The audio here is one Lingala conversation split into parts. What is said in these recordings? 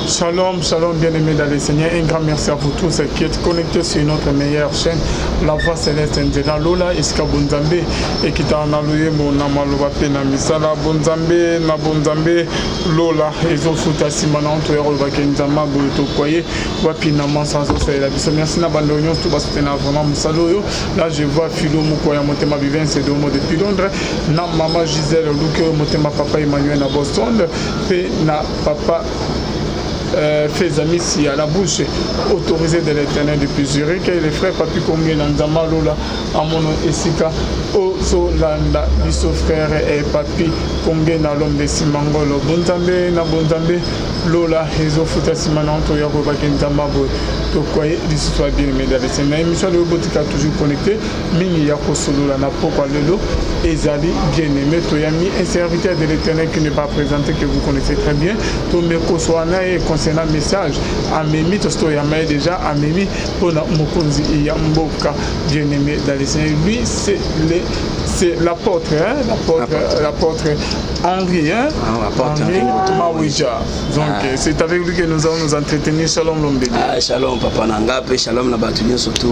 Shalom, shalom, bien-aimés dans le Seigneur. Un grand merci à vous tous qui êtes connectés sur notre meilleure chaîne, La Voix Céleste Nzela Lola, esika Bonzambe, ekitaka na loyembo na maloba mpe na misala. Bonzambe na Bonzambe Lola ezofuta nsima na onto ya kolobaki Nzambe boye tokwaye wapi na manso azosalela biso. Merci na bandeko nyonso to basutena vraiment mosala oyo. Là, je vois Philo Moko ya Motema Vivence Domo depuis Londres, na Mama Gisèle Luke Motema, Papa Emmanuel na Boston, mpe na Papa Fezamisi à la bouche autorisée de l'Éternel depuis Zurich et les frères Papi Konge na Nzama Lola amono esika ozolanda biso, frère et Papi Konge na l'homme de Simangolo. Bonzambe na Bonzambe Lola ezofuta nsima na onto ya koyebaki Nzambe boye tokwaye lisusu ya bien aimé dans le Seigneur. Émission lelo, botika toujours connecté mingi ya kosolola na pokwa lelo ezali. Bien aimé, toyami un serviteur de l'Éternel qui n'est pas présenté, que vous connaissez très bien. Tomekosoa na ye concernant message amemi tosi toyamba ye déjà amemi mpona mokonzi ya mboka. Bien aimé dans le Seigneur, lui, c'est l'apôtre, hein, l'apôtre Henri, hein, Ah, l'apôtre Henri Henri Mawija. Donc Ah. c'est avec lui que nous allons nous entretenir. Shalom Lombeli. Ah, shalom papa na nga mpe shalom na bato nyonso tu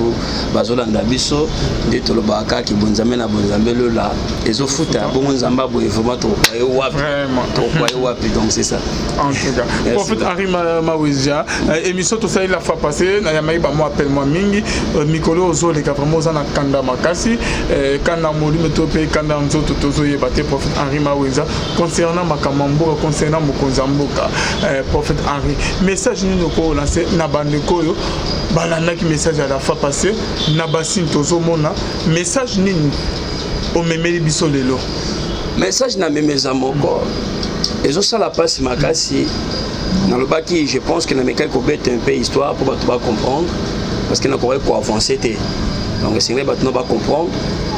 bazolanda biso. Nde tolobaka kaka bonzambe na bonzambe lola ezofuta bongo Nzambe aboye vraiment tokokwa ye wapi? Vraiment. Tokokwa ye wapi? Donc c'est ça. En tout cas, Merci. prophète Henri Mawija, émission tosali la fois passée, nayamaki bamo appel mwa mingi, mikolo ozoleka vraiment oza na kanda makasi, kanda molimo to mpe kanda nzoto tozoyeba te. Prophète Henri Mawija, concernant makambo ya mboka, concernant mokonzi ya mboka, prophète Henri, message nini okolancer na bandeko oyo balandaki message ya la fois passée na basini tozomona? Message nini omemeli biso lelo? Message na memi eza moko, ezosala mpasi makasi. Nalobaki, je pense que namekaki kobeta un peu histoire mpo bato bacomprendre, parce que nakoki koavance te. Donc esengeli bato no bacomprendre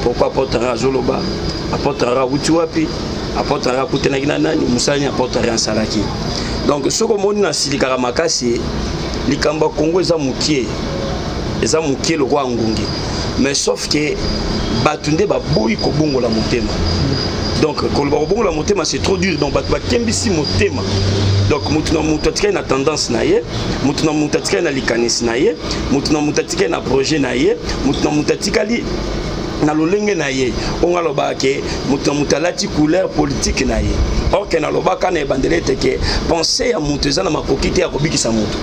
pourquoi apôtre azoloba. Apôtre awuti wapi? Apôtre akutanaki na nani? Mosala nini apôtre asalaki? Donc soki omoni nasilikaka makasi, likambo ya Kongo eza mokie, eza mokie lokola ngungi, mais sauf que bato nde baboyi kobongola motema. Donc koloba kobongola motema, c'est trop dur. Donc bato bakembisi motema. Donc motu na motu atikali na tendance na ye, motu na motu atikali na likanisi na ye, motu na motu atikali na projet na ye, motu na motu atikali na lolenge na ye. Oyo nga alobaka ke moto na moto alati couleur politique na ye, or ke nalobaka na ebandeli ete ke pensée ya moto eza na makoki te ya kobikisa moto.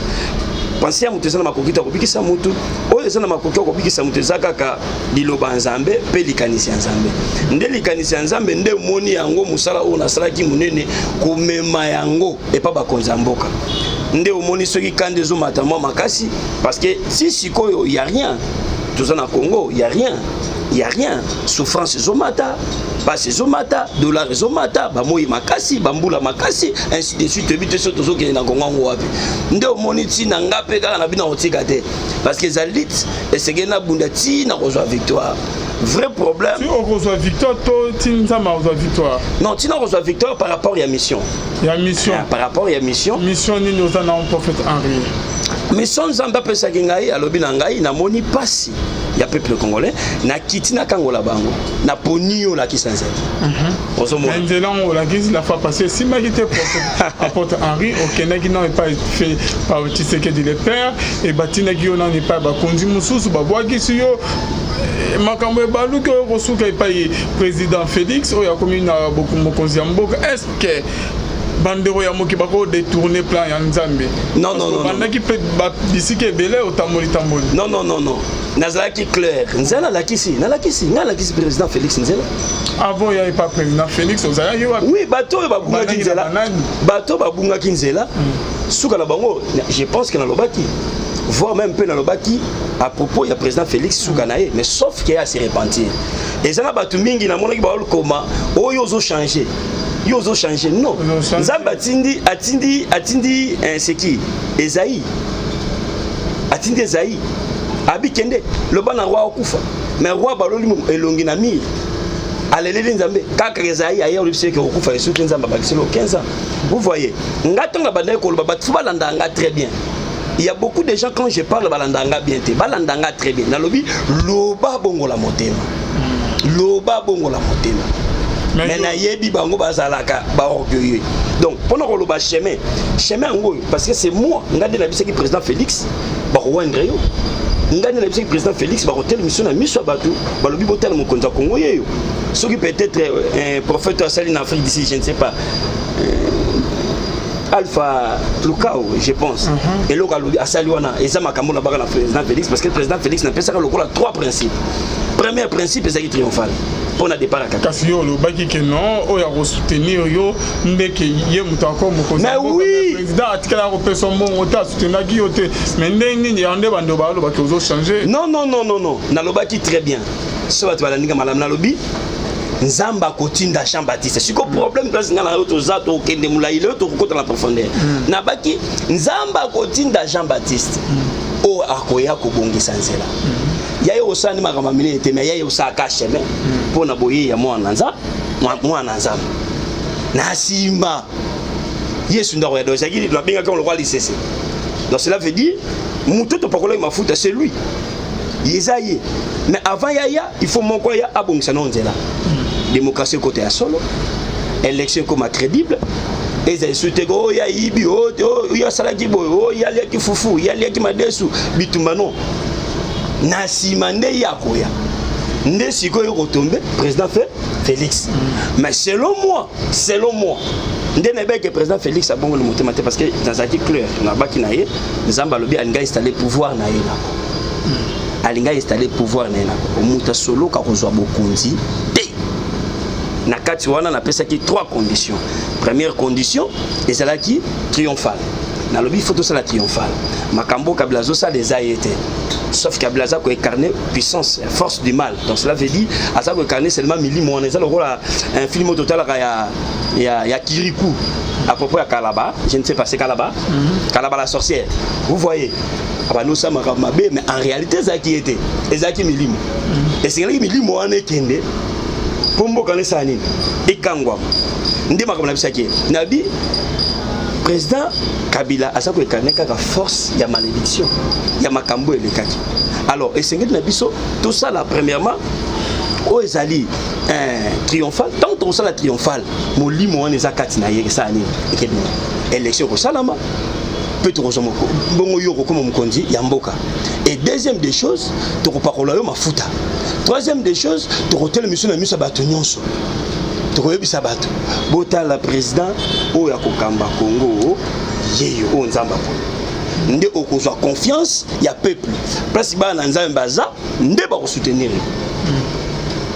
Pensée ya moto eza na makoki te ya kobikisa motu. Oyo eza na makoki ya kobikisa moto eza kaka liloba ya Nzambe mpe likanisi ya Nzambe. Nde likanisi ya Nzambe nde emoni yango mosala oyo nasalaki monene komema yango epa bakonzi ya mboka. Nde omoni soki kanda ezomata mwa makasi, parce que si sikoyo ya rien toza na Congo, ya rien, ya rien, souffrance ezomata, pasi ezomata, dollar ezomata, bamoi makasi, bambula makasi, ainsi de suite. Toyebi te so tozokende na Kongo yango wapi. Nde omoni ntina nga mpe kaka na bino kotika te, parce que eza lutte, esengeli nabunda ntina kozwa victoire. Vrai problème. Ti okozwa victoire to ti Nzambe akozwa victoire? Non, ntina kozwa victoire par rapport ya mission. Ya mission. Par rapport ya mission. Mission nini oza na, prophète Henri? Mission Nzambe apesaki ngai, alobi na ngai: namoni pasi ya peuple congolais, nakiti nakangola bango, naponi yo, olakisa nzela. Ozomona. Na nzela yango olakisi la fois passée esimbaki te. Apôtre Henri, okendaki nano epai pa Tshisekedi le père e, batindaki yo nano epai bakonzi mosusu, babwakisi yo. Makambo ebaluki oyo kosuka epai président Félix oyo akomi na mokonzi ya mboka. Est ce que bandeko ya moki bakodétourner plan ya Nzambe? Non, non, non. Bandaki mpe bisika ebele, otamboli tamboli. Non, non, non, non, nazalaki clair. Nzela nalakisi, nalakisi, ngai nalakisi président Félix nzela. Avant ya epa président Félix, ozalaki wapi? Oui, bato oyo babungaki nzela, bato oyo babungaki nzela, suka na bango, je pense que nalobaki, voire même mpe nalobaki à propos ya président Félix, suka na ye, mais sauf ke ase repentir. Eza na bato mingi namonaki baolokoma oyo ozochange, yo ozochange. Non, Nzambe atindi, atindi, atindi seki Ezaïe, atindi Ezaïe, abi kende loba na roi okufa, mais roi baloli elongi na mire, aleleli Nzambe. Kaka Ezaïe aye olobisi eke okufa esuki, Nzambe abakiseli 15 ans. Vous voyez, nga ntongo abandaki koloba, bato fo balanda nga très bien. Il y a beaucoup de gens, quand je parle, balanda nga bien te. Balanda nga très bien. Nalobi loba bongola motema, loba bongola motema. Mais nayebi bango bazalaka baorgueilleux. Donc mpona koloba chemin, chemin yango oyo, parce que c'est moi, nga nde nabisaki président Félix bakoendre yo, nga nde nabisaki président Félix bakotelemisa na miso ya bato, balobi botala mokonzi ya Kongo yeyo. Soki peut-être un prophète asali na Afrique d'ici, je ne sais pas, Alpha Lukau, je pense, eloko alobi asali wana eza makambo na baka na président Félix, parce que président Félix napesaka lokola trois principes. Premier principe ezalaki triomphal mpo na départ ya kaka. Kasi yo olobaki ke non, oyo akosoutenir yo ndeke ye moto ako mokonzi. Mais oui. Président atikalaka kopesa mbongo te, asoutenaki yo te, mais ndenge nini yango nde bando balobaki ozochange? Non, non, non, non, non, nalobaki très bien. So bato balandinga malamu, nalobi Nzambe akotinda Jean Baptiste. Siko problème, place nga na yo toza, tokende molai lelo, tokokota na profondeur. Nabaki Nzambe akotinda Jean Baptiste oyo akoya kobongisa nzela ya ye. Osala nde makambo ya minene te, mais ya ye osalaka chemin mpo na boye ya mwana mwana Nzambe. Na nsima Yesu ndako ya do ezalaki, nabengaki yango lokola lisese. Donc cela veut dire moto topakolaki mafuta, c'est lui, eza ye. Mais avant yaya, il faut moko aya abongisa nao nzela, démocratie ekota ya solo, élection ekoma crédible, ezala esu te oyo ayibi, oyo asalaki boye, oyo aliaki fufu, ye aliaki madesu, bitumba. Non, na nsima nde ye akoya, nde sikoyo kotombe président fe Félix. Mais selon moi, selon moi nde nayebaki président Félix abongoli motema te, parce que nazalaki clair, nabaki na ye Nzambe alobi alinga installer pouvoir na ye nako, alinga installer pouvoir na ye nako, moto asoloka kozwa bokonzi te. Na kati wana napesaki trois conditions. Première condition ezalaki triomphal. Nalobi faut tosala triomphal. Makambo Kabila azosala eza ye te, sauf Kabila aza koincarner puissance, force du mal. Donc cela veut dire aza koincarner seulement milimo wana. Eza lokola un film oyo totalaka ya Kirikou à propos ya Kalaba, je ne sais pas, c'est Kalaba, Kalaba la sorcière. Vous voyez, abandi osala makambo mabe, mais en réalité ezalaki ye te, ezalaki milimo. Esengelaki milimo wana ekende mpo mboka na esala nini, ekangwama. Nde makambo nabisaki ye, nabi président Kabila aza koincarner kaka force ya malédiction ya makambo elekaki. Alors esengeli na biso tosala premièrement oyo ezali triomphal. Ntango tokosala triomphal, molimo wana eza kati na ye esala nini? Ekebima. Élection ekosalama mpe tokozwa bongo yo okokoma mokonzi ya mboka. Et deuxième des choses, tokopakola yo mafuta. Troisième des choses, tokotelema miso na miso ya bato nyonso, tokoyebisa bato botala président oyo akokamba Kongo yeyo, oyo Nzambe apona. Nde okozwa confiance ya peuple. Place bana na Nzambe baza, nde bakosoutenir yo.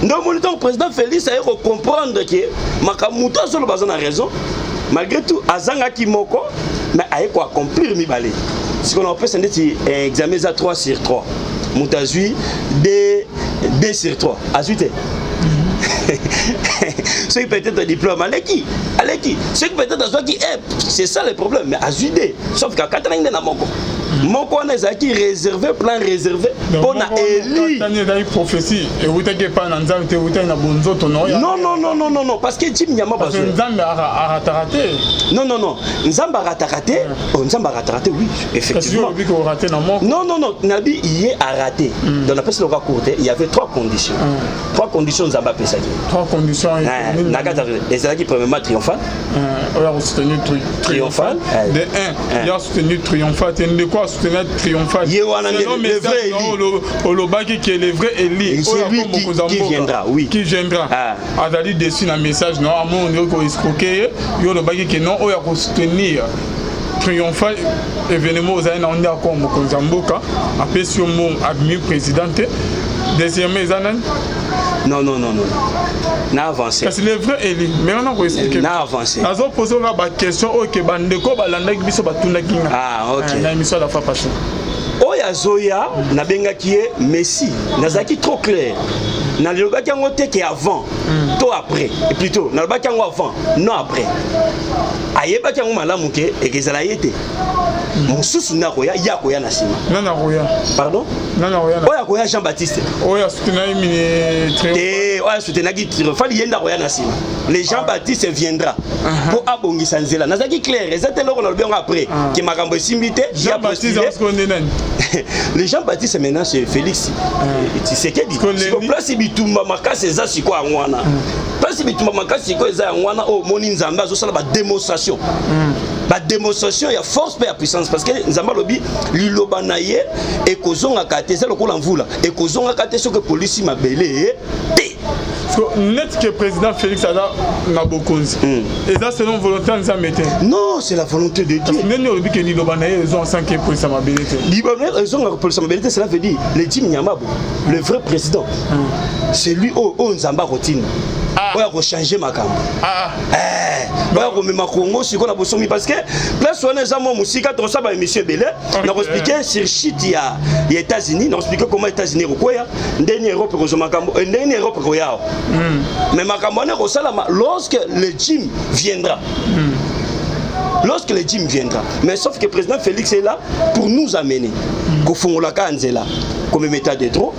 Nde omoni ntango président Félix aye kocomprendre ke makambo moto azoloba aza na raison, malgré tout azangaki moko, mais aye koaccomplir mibale. Sikoyo na kopesa ndeti examen eza 3 sur 3, moto azwi 2, 2 sur 3 azwi te. Soki peut-être diplôme aleki, aleki, soki peut-être azwaki e, c'est ça le problème, mais azwi d, sauf que akatanaki nde na moko moko wana ezalaki réservé, plan réservé mpo na eli. Ezalaki prophétie ewutaki epai na Nzambe te, ewutaki na bonzoto na Non, non, non, non, non, non, parce que Jim Nyama Parce que Nzambe arataka te. Non, non, non, Nzambe arataka te. Oh, Nzambe arataka te, oui, effectivement. Kasi oraté na moko. Non, non, non, nabi ye a raté. Donc napesi loka courte, il y avait trois conditions, trois conditions Nzambe apesaki. Trois conditions. Na kati ezalaki premièrement triomphal. Oyo akosoutenir triomphal. De un, ya soutenir triomphal te, ndeko asoutenir triomphal. Ye wana nde le vrai Eli. Olobaki ke le vrai Eli. C'est lui qui viendra, oui. Qui viendra. Azali déçu na message no, amoni koescroquer ye. Yo olobaki ke non, oyo akosoutenir triomphal événement ozali na nde akoma mokonzi ya mboka, apesi yo mbongo, abimi président te. Deuxièmement eza nani? Non, non, non, non, na avancé. Kasi le vrai Eli, mais wana koexpliquer. Na avancé. Nazopose nga baquestion oyo ke bandeko balandaki biso batundaki nga. Ah, ok. Na émission la fois passée. Oyo azoya, nabengaki ye Messi. Nazalaki trop clair, nalobaki yango te ke avant to après, et plutôt nalobaki yango avant, non après. Ayebaki yango malamu ke ekezala ye te, mosusu nde akoya, ye akoya na nsima. Nani akoya? Pardon? Nani akoya? Oyo akoya, Jean Baptiste. Oyo asoutenaki mini? Te, oyo asoutenaki triomphal, ye nde akoya na nsima. Le Jean Baptiste viendra mpo abongisa nzela. Nazalaki clair, eza te eloko nalobi yango après ke makambo esimbi te. Jean Baptiste nde nani? Le Jean Baptiste maintenant, c'est Félix Tshisekedi. Siko place bitumba makasi eza sikoyo yango wana, place. Place bitumba makasi sikoyo eza yango wana. Oyo omoni, Nzambe azosala badémonstration, badémonstration ya force mpe ya puissance, parce que Nzambe alobi liloba na ye ekozongaka te, eza lokola mvula, ekozongaka te soki epolisi mabele te. Parce que net que président Félix aza na bokonzi, eza selon volonté ya Nzambe te? Non, c'est la volonté de Dieu. Ndeni olobi ke liloba na ye ezonga sans ke epolisa mabele te? Liloba ezongaka kopolisa mabele te, cela veut dire le Jim Nyamabo, le vrai président, c'est lui oyo Nzambe akotinda, oyo akochange makambo, oyo akomema Kongo sikoyo na bosomi, parce que place wana eza mwa mosika. Tokosala baémission ebele na koexpliquer sur chute ya États-Unis, na koexpliquer comment États-Unis ekokwea, ndeni Europe ekozwa makambo, ndeni Europe ekoya awa. Mais makambo wana ekosalama lorsque le Jim viendra, lorsque le Jim viendra. Mais sauf que président Félix est là pour nous amener, kofungolaka nzela, komema état de droit,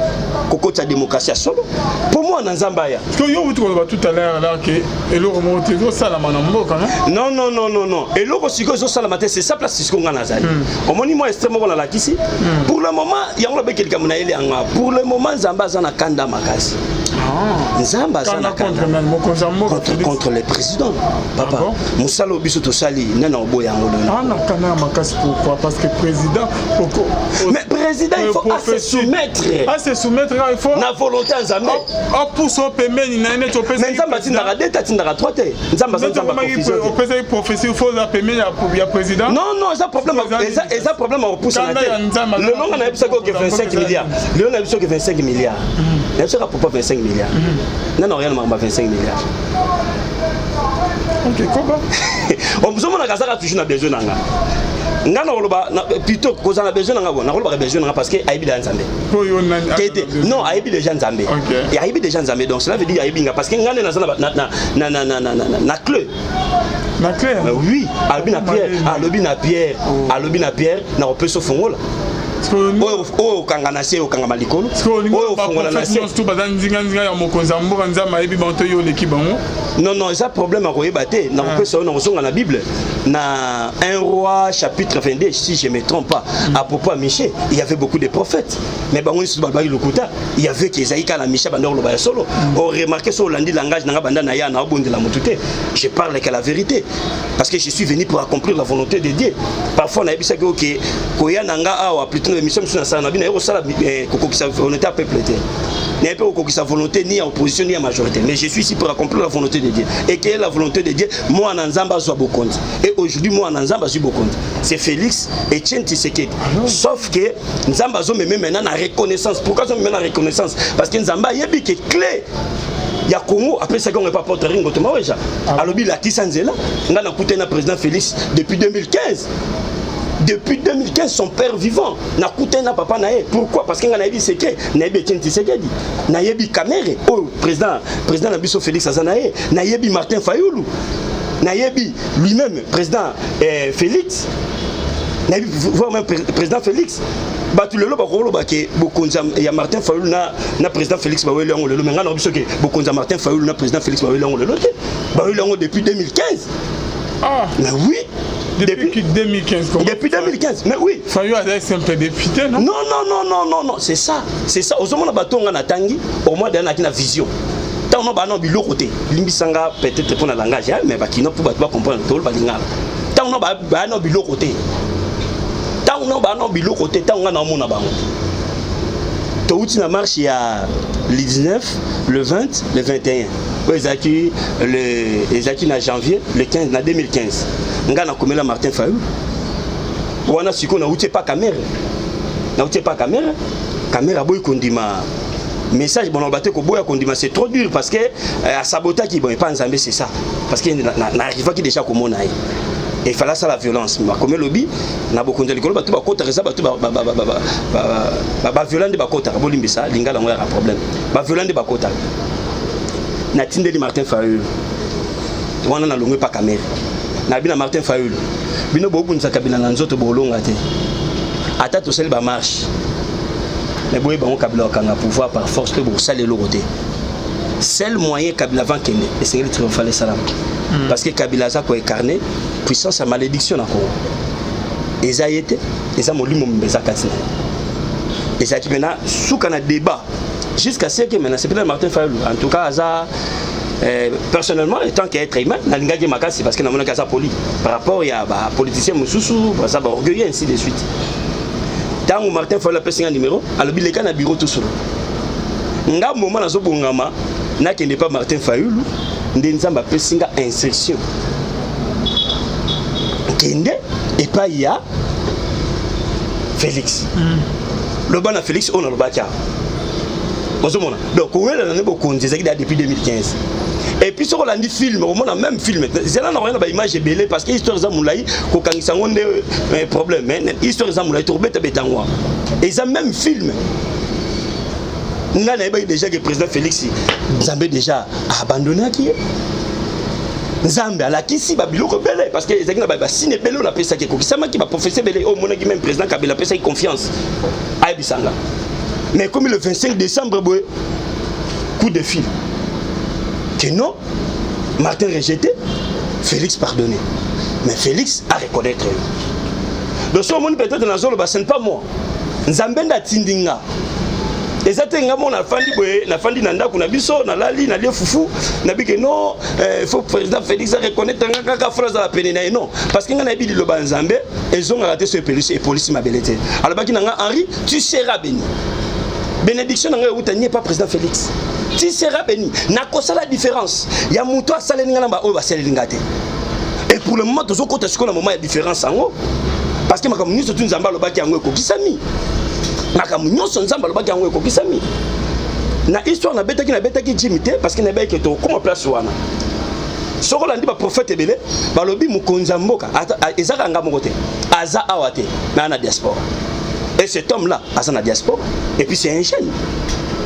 kokotisa démocratie ya solo mpo mwana Nzambe aya. Parce que yo wuti koloba tout à l'heure là ke eloko moko te ezosalama na mboka, non? Non, non, non, non, non, eloko sikoyo ezosalama te. C'est ça place sikoyo nga nazali. Omoni mwa extrait moko nalakisi. Pour le moment, yango nabeki likambo na yeli yango. Pour le moment, Nzambe aza na kanda makasi. Nzambe aza na kanda contre nani? Mokonzi ya mboka? Contre, Félix? Contre le président, papa. Ah bon? Mosala oyo biso tosali, nani oboya yango lelo? Ah, na kanda ya makasi, pourquoi? Parce que président Mais président, il faut à se soumettre. À se soumettre, il faut na volonté ya Nzambe. Apusa pembeni na ye neti opesaki. Mais Nzambe atindaka de te, atindaka trois te. Nzambe aza neti Nzambe okomaki ya confusion te. Opesaki prophétie, il faut oza pembeni ya président. Non, non, eza problème, eza problème ya kopusana Kanda te. ya Nzambe aza Lelo nga nayebisaki oke 25 milliards, lelo nayebisi oke 25 milliards, nayebisaki pourquoi 25 milliards? Nana oya na makambo ya 25 milliards. Ok, koba. Ozomonaka azaka toujours na besoin na nga. Nga na koloba plutôt kozala na besoin na nga, bon, nakolobaka besoin na nga parce que ayebi déjà Nzambe. Mpo yo nani? Te te, non, ayebi déjà Nzambe. Ayebi déjà Nzambe, donc cela veut dire ayebi nga, parce que nga nde naza na clé. Na clé? Mais oui, alobi na Pierre, alobi na Pierre, alobi na Pierre: nakopesa ofongola oyo, oyo okanga na se okangama likolo, oyo ofongola na se. Nyonso tu baza nzinganzinga ya mokonzi ya mboka, Nzambe ayebi bango to yo oleki bango? Non, non, eza problème ya koyeba te. Nakopesa oyo, nakozonga na Bible, na 1 Roi chapitre 22, si je me trompe pas, à propos ya Michée. Il y avait beaucoup de prophètes, mais bango nyonso balobaki lokuta. Il y avait ke ezalaki kaka na Michée banda koloba ya solo. Oremarquer, so olandi langage nanga, banda na ya na obondela motu te, je parle que la vérité, parce que je suis venu pour accomplir la volonté de Dieu. Parfois nayebisaki oke koya na nga awa, plutôt na émission mosusu nasala na bino, naye kosala kokokisa volonté ya peuple te, naye mpe kokokisa volonté ni ya opposition ni ya majorité, mais je suis ici pour accomplir la volonté de Dieu. Et quelle est la volonté de Dieu? Mwana Nzambe azwa bokonzi. Et aujourd'hui, mwana Nzambe azwi bokonzi, c'est Félix Etienne Tshisekedi. Sauf que Nzambe azomeme maintenant na reconnaissance. Pourquoi azomeme na reconnaissance? Parce que Nzambe ayebi ke clé ya Congo apesaki yango epa apôtre Ringo Tomaweja. Alobi lakisa nzela. Ngai nakutani na président Félix depuis 2015, depuis 2015, son père vivant. Nakutani na papa na ye. Pourquoi? Parce que ngai nayebi seke, nayebi Etienne Tshisekedi, nayebi Kamerhe oyo président na biso Félix aza na ye, nayebi Martin Fayulu, nayebi lui-même président Félix, nayebi voire même président Félix. Bato lelo bakoloba ke bokonzi ya Martin Fayulu na président Félix baweli yango lelo. Mais ngai na biso ke bokonzi ya Martin Fayulu na président Félix baweli yango lelo te, baweli yango depuis 2015. Ah. Mais oui. Depuis 2015? Comment? Depuis 2015, mais oui. Fayulu azali simple député, non? Non, non, non, non, non, non, c'est ça, c'est ça. Ozomona bato nga natangi au moins deya naki na vision ntango no bana biloko te. Limbisanga peut-être mpo na langage, mais bakino mpo bato bacomprendre tolo balingala. Ntango no baya na biloko te, ntango no baya na biloko te, ntango nga naomona bango, touti na marche ya le 19, le 20, le 21, oyo ezalaki le ezalaki na janvier le 15 na 2015. Ngai nakomela Martin Fayulu wana. Sikoyo nauti epa Kamerhe, nauti epa Kamerhe. Kamerhe aboyi kondima message. Bon, naloba te koboya kondima, c'est trop dur, parce que asabotaki. Bon, epa Nzambe, c'est ça, parce que naarrivaki déjà komona ye et il fallait ça la violence. Bakomi elobi na bokonzi ya likolo, bato bakotaka eza bato baviolent nde bakotaka. Bolimbisa, lingala yango yaka problème. Baviolent nde bakotaka. Natindeli Martin Fayulu wana, nalongwe pa Kamerhe, nabi na Martin Fayulu: bino bobundisa Kabila na nzoto, bolonga te. Ata tosali bamarche, mais boyeba bango, Kabila bakanga pouvoir par force mpe bokosala eloko te. Seul moyen, Kabila avant kende, esengeli triomphal esalama, parce que Kabila aza koincarner puissance ya malédiction na Congo. Eza ye te, eza molimo mimba eza kati na ye. Ezalaki mpena suka na débat jusqu'à ce que maintenant sepela Martin Fayulu. En tout cas, aza Personnellement, en tant qu'être humain, nalingaki makasi parce que namonaki aza poli par rapport ya bapoliticien mosusu, baza baorgueilleux, ainsi de suite. Ntango Martin Fayulu apesi nga numéro, alobi leka na bureau tosolo. Nga moment nazobongama nakende pa Martin Fayulu, nde Nzambe apesi nga instruction: kende epai ya Félix, loba na Félix oyo nalobaki awa. Ozomona, donc kowelana nde bokonzi ezalaki da depuis 2015. Et puis soki olandi film, omona même film zela na koya na baimage ebele, parce que histoire eza molai, kokangisa yango nde problème. Mais histoire eza molai, tokobetabeta yango. Eza même film. Ngai nayebaki déjà que président Félix, Nzambe déjà abandonnaki ye. Nzambe alakisi babiloko ebele, parce que ezalaki na basigne ebele oyo napesaki, ekokisamaki, baprophétie ebele oyo omonaki. Même président Kabila apesaki confiance, ayebisanga. Mais comme le 25 décembre boye, coup de fil que non, Martin rejeté, Félix pardonné, mais Félix a reconnaître yo. Donc so omoni peut-être nazoloba, ce n'est pas moi, Nzambe nde atindi nga. Eza te nga mo nafandi boye, nafandi na ndako na biso, nalali, nalie fufu, nabike non, faut président Félix areconnaître nga kaka, faut azala pene na ye. Non, parce que nga nayebi liloba ya Nzambe ezongaka te so epelisi, epolisi mabele te. Alobaki na nga: "Henri, tu seras béni." Bénédiction na ngai euta nie pas président Félix. Tu seras béni, nakosala différence ya moto asaleli nga na baoyo basaleli nga te. Et pour le moment, tozokota sikoyo na moment ya différence yango, parce que makambo nyonso tu Nzambe alobaki yango ekokisami. Makambo nyonso Nzambe alobaki yango ekokisami. Na histoire nabetaki jimi te, parce que nayebaki ke tokóma place wana. Soki olandi baprophète ebele, balobi mokonzi ya mboka ezaka nga moko te, aza awa te, mais aza na diaspora. Et cet homme là aza na diaspora, et puis c'est un jeune,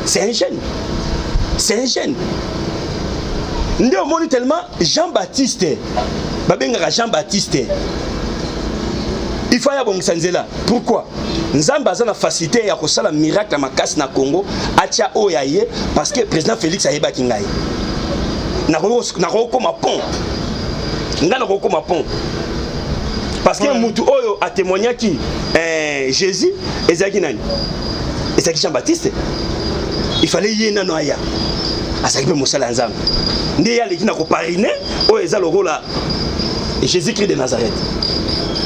c'est un jeune, c'est un jeune. Nde omoni tellement Jean Baptiste, babengaka Jean Baptiste, il faut aya bongisa nzela. Pourquoi Nzambe aza na facilité ya kosala miracle ya makasi na Congo, atia oyo ya ye? Parce que président Félix ayebaki ngai nakokoma pont, ngai nakokoma pont, parce que mutu oyo atémoignaki Jésus ezalaki nani? Ezalaki Jean Baptiste. Il fallait ye nano aya, azalaki mpe mosala ya Nzambe, nde ye aleki na koparrainer oyo eza lokola Jésus Christ de Nazareth.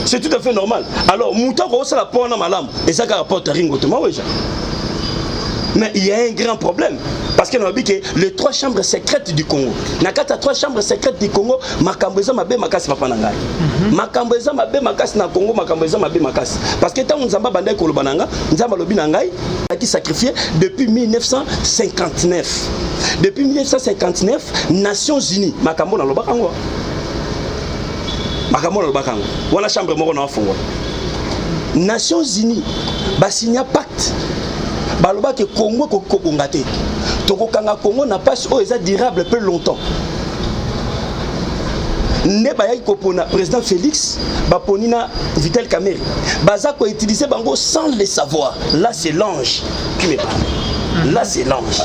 C'est tout à fait normal. Alors moto akosala mpo wana malamu eza kaka porte Ringo Tomaweja. Mais il y a un grand problème, parce que nalobi ke les trois chambres secrètes du Congo, na kati ya trois chambres secrètes du Congo, makambo eza mabe makasi, papa na ngai. Makambo eza mabe makasi na Congo, makambo eza mabe makasi, parce que ntango Nzambe abandaki koloba na nga, Nzambe alobi na ngai aki sacrifié depuis 1959. Depuis 1959, Nations Unies, makambo nalobaka yango, makambo nalobaka yango wana, chambre moko na afongola, Nations Unies basinya pacte, balobaki Congo ekoki kobonga te, tokokanga Congo na mpasi oyo eza durable peu longtemps. Nde bayaki kopona président Félix, baponi na Vital Kamerhe, baza koutiliser bango sans le savoir. Là, c'est l'ange qui me parle, là, c'est l'ange.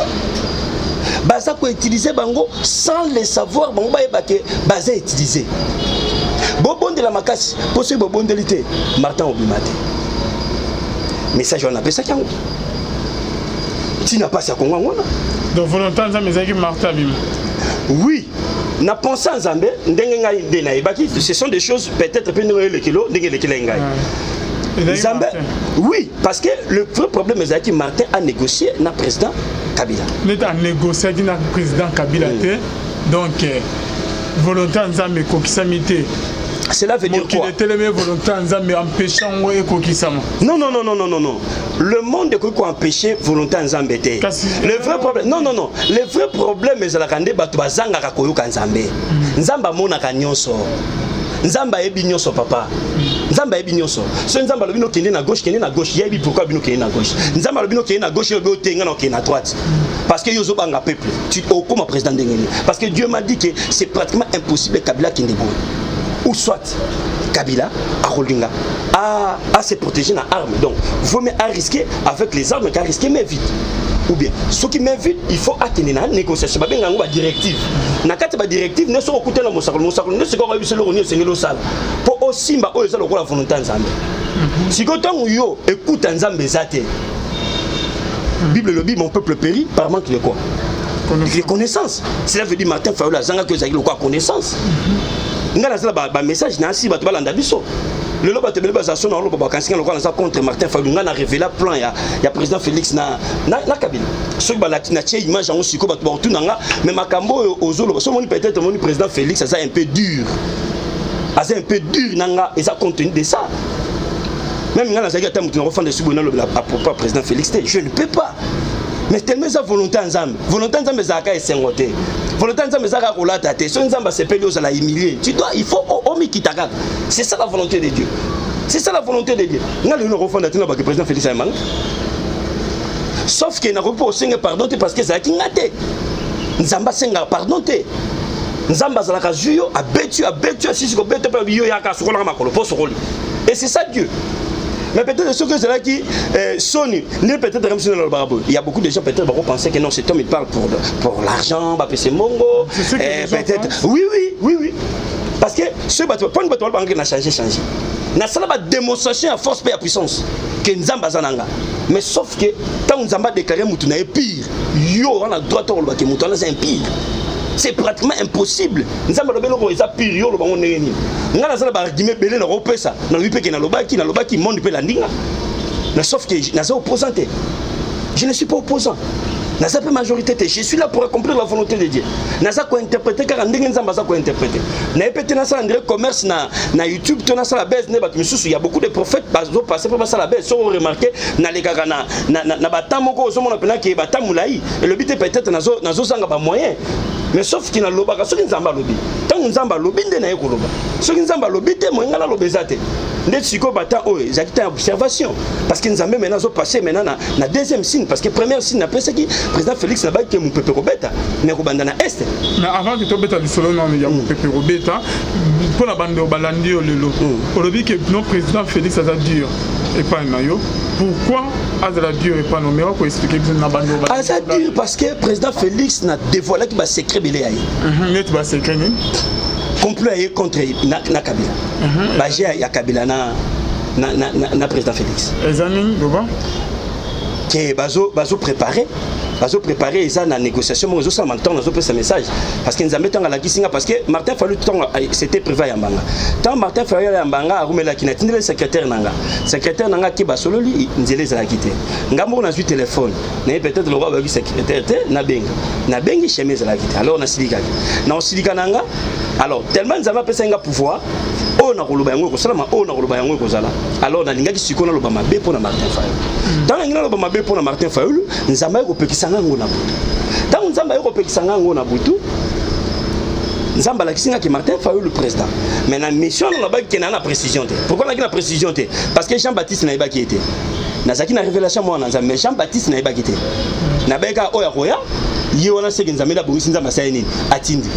Baza koutiliser bango sans le savoir, bango bayeba ke baza utiliser. Bobondela makasi, mpo soki bobondeli te, Martin obima te. Message wana apesaki yango ntina mpasi ya Kongo yango wana. Donc volonté Nzambe ezalaki Martin abima? Oui, na pensé ya Nzambe, ndenge ngai nde nayebaki, ce sont des choses peut-être mpe ndenge elekelo, ndenge elekeli ngai Nzambe. Oui, parce que le vrai problème ezalaki Martin a négocié na président Kabila. Neti anégociaki na président Kabila te, donc volonté ya Nzambe ekokisami te. Cela veut dire quoi? Etelemi volonté ya Nzambe empêche yango ekokisama. Non, non, non, non, non, non, non, le monde ekoki koempêcher volonté ya Nzambe te. Le vrai problème, non, non, non, le vrai problème ezalaka nde bato bazangaka koyoka Nzambe. Nzambe amonaka nyonso, Nzambe ayebi nyonso, papa. Nzambe ayebi nyonso. So Nzambe alobi nokende na gauche, kende na gauche, yebi pourquoi bino okende na gauche. Nzambe alobi nokende na gauche, oyebi otenga na okende na droite, parce que yo ozobanga peuple, tu okoma président ndenge nini? Parce que Dieu m'a dit que c'est pratiquement impossible Kabila akende boye, ou soit Kabila akolinga à se protéger na arme, donc vaut mieux à risquer avec les armes qu'à risquer mais vite, ou bien soki main vide, il faut akende na négociation. Babenga yango badirective. Na kati ya badirective nde soki okutana mosakolo, mosakolo nde sikoyo oyebi eloko nini osengeli osala mpo osimba oyo eza lokola volonté ya Nzambe. Sikoyo ntango yo ekuta Nzambe eza te, Bible elobi: "Mon peuple périt par manque de quoi?" Connaissance. Cela veut dire Martin Fayulu azangaki ezalaki lokola connaissance. Ngai nasala bamessage na asi, bato balanda biso. Lelo bato ebele bazala so na oloba, bakanisi ngai lokola naza contre Martin Fayulu. Ngai na révéla plan ya président Félix na Kabila. Soki balaki natie image yango, sikoyo bato bakotuna nga: mais makambo oyo ozoloba so, omoni, peut-être omoni président Félix aza un peu dur, aza un peu dur na nga, eza compte tenu de ça. Même ngai nazalaki ata moto nakofanda esi boye, nalobela à propos ya président Félix te, je ne peux pas. Mais tellement eza volonté ya Nzambe. Volonté ya Nzambe ezalaka esengo te, volonté ya Nzambe ezalaka kolata te. Soki Nzambe asepeli, ozala humilié, tu dois, il faut omikita kaka. C'est ça la volonté de Dieu, c'est ça la volonté de Dieu. Ngai lelo nakofanda te nabaki président Félix ayemanga, sauf que nakoki mpo osenga pardon te, parce que ezalaki nga te. Nzambe asengaka pardon te. Nzambe azalaka zwi yo, abeti yo, abeti yo, asisi kobeta mpe yo, yaka asokolaka makolo mpo sokoli. Et c'est ça Dieu. Mais peut-être ce que ezalaki soni nde peut-être comme si nalobaka boye, il y a beaucoup de gens peut-être bako penser que non, cet homme, il parle pour l'argent, bapese mbongo. C'est ce que les gens peut-être pensent. Oui, parce que soki bato mponi, bato balobaka na change change, nasala badémonstration ya force mpe ya puissance ke Nzambe aza na nga. Mais sauf que ntango Nzambe adéclaré mutu na ye pire, yo wana droit to kolobake mutu wana aza impur, c'est pratiquement impossible. Nzambe alobi eloko eza pire, yo oloba ngo ndenge nini? Ngai naza na baargument ebele nakopesa. Nalobi mpe ke nalobaki, monde mpe landinga na, sauf que naza opposant te, je ne suis pas opposant, naza mpe majorité te. Je suis là pour accomplir la volonté de Dieu. Naza kointerpréter kaka ndenge Nzambe aza kointerpréter. Naye mpe te nasala ndire commerce na YouTube to nasala base nde bato misusu. Ya beaucoup de prophètes bazopasser mpo basala base. Soki oremarquer, nalekaka na batan moko, ozomona mpena ke batan molai elobi te. Peut-être nazozanga bamoyen, mais sauf ke nalobaka soki Nzambe alobi. Ntango Nzambe alobi nde naye koloba. Soki Nzambe alobi te, moyenga naloba eza te. Nde sikoyo batan oyo ezalaki temps ya observation, parce que Nzambe maintenant azopasser maintenant na deuxième signe, parce que première signe napesaki président Félix, nabaki ke mopepe kobeta, mais kobanda na est. Mais avant ke tobeta lisolo nano ya mopepe kobeta, mpona bandeko balandi yo lelo, olobi ke non, président Félix aza dur epai na yo. Pourquoi azala dur epai na yo? Koexpliquer biso na bandeko. Aza dur parce que président Félix na dévoilaki basecret ebele ya ye. Neti basecret nini? Complot ya ye contre na Kabila, baje ya Kabila na président Félix. Eza nini? Loba. Ke bazo préparer, bazo préparer, eza na négociation moko ezosalama. Ntango nazopesa message, parce que Nzambe ntango alakisi nga, parce que Martin Fayulu, ntango c'était privé ya mbanga, ntango Martin Fayulu ya mbanga arumelaki, natindeli secrétaire na nga. Secrétaire na nga ke basololi, nzela ezalaki te. Nga moko nazwi telefone naye, peut-être lokwa bayoki secrétaire te, nabenga, nabengi, chemin ezalaki te. Alors nasilikaki na osilika na nga. Alors tellement Nzambe apesaki nga pouvoir, oyo nakoloba yango ekosalama, oyo nakoloba yango ekozala. Alors nalingaki sikoyo naloba mabe mpo na Martin Fayulu. Ntango nalingi naloba mabe mpo na Martin Fayulu, Nzambe aye kopekisa nga yango na butu. Ntango Nzambe aye kopekisa nga yango na butu, Nzambe alakisi nga ke Martin Fayulu président. Mais na mission wana nalobaki ke naa na précision te. Pourquoi nalaki na précision te? Parce que Jean Baptiste nayebaki ye te. Nazalaki na révélation mwana Nzambe, mais Jean Baptiste nayebaki te. Nabeki kaka oyo akoya, ye wana seke Nzambe nde abongisi. Nzambe asali nini? Atindi.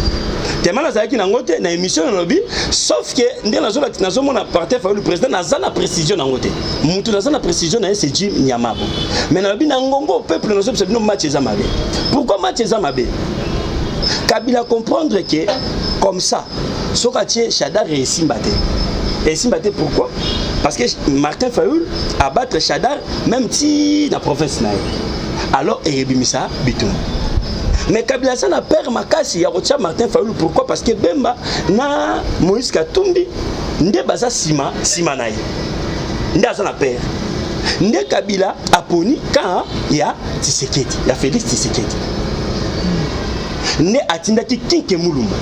Tellement nazalaki nango te na émission, nalobi, sauf que nde nazomona Martin Fayulu président, naza na précision nango te. Mutu naza na précision na ye, c'est Jim Nyamabo. Mais nalobi na ngongo peuple, nazobisa bino, match eza mabe. Pourquoi match eza mabe? Kabila comprendre que comme ça, soki atie Shadary, esimba te, esimba te. Pourquoi? Parce que Martin Fayulu abattre Shadary même ti na province na ye, alors eyebimisa bitumba. Mais Kabila aza na peur makasi ya kotia Martin Fayulu. Pourquoi? Parce que Bemba na Moïse Katumbi nde baza nsima nsima na ye, nde aza na peur. Nde Kabila aponi camp ya Tshisekedi, ya Félix Tshisekedi, nde atindaki Kinke Mulumba.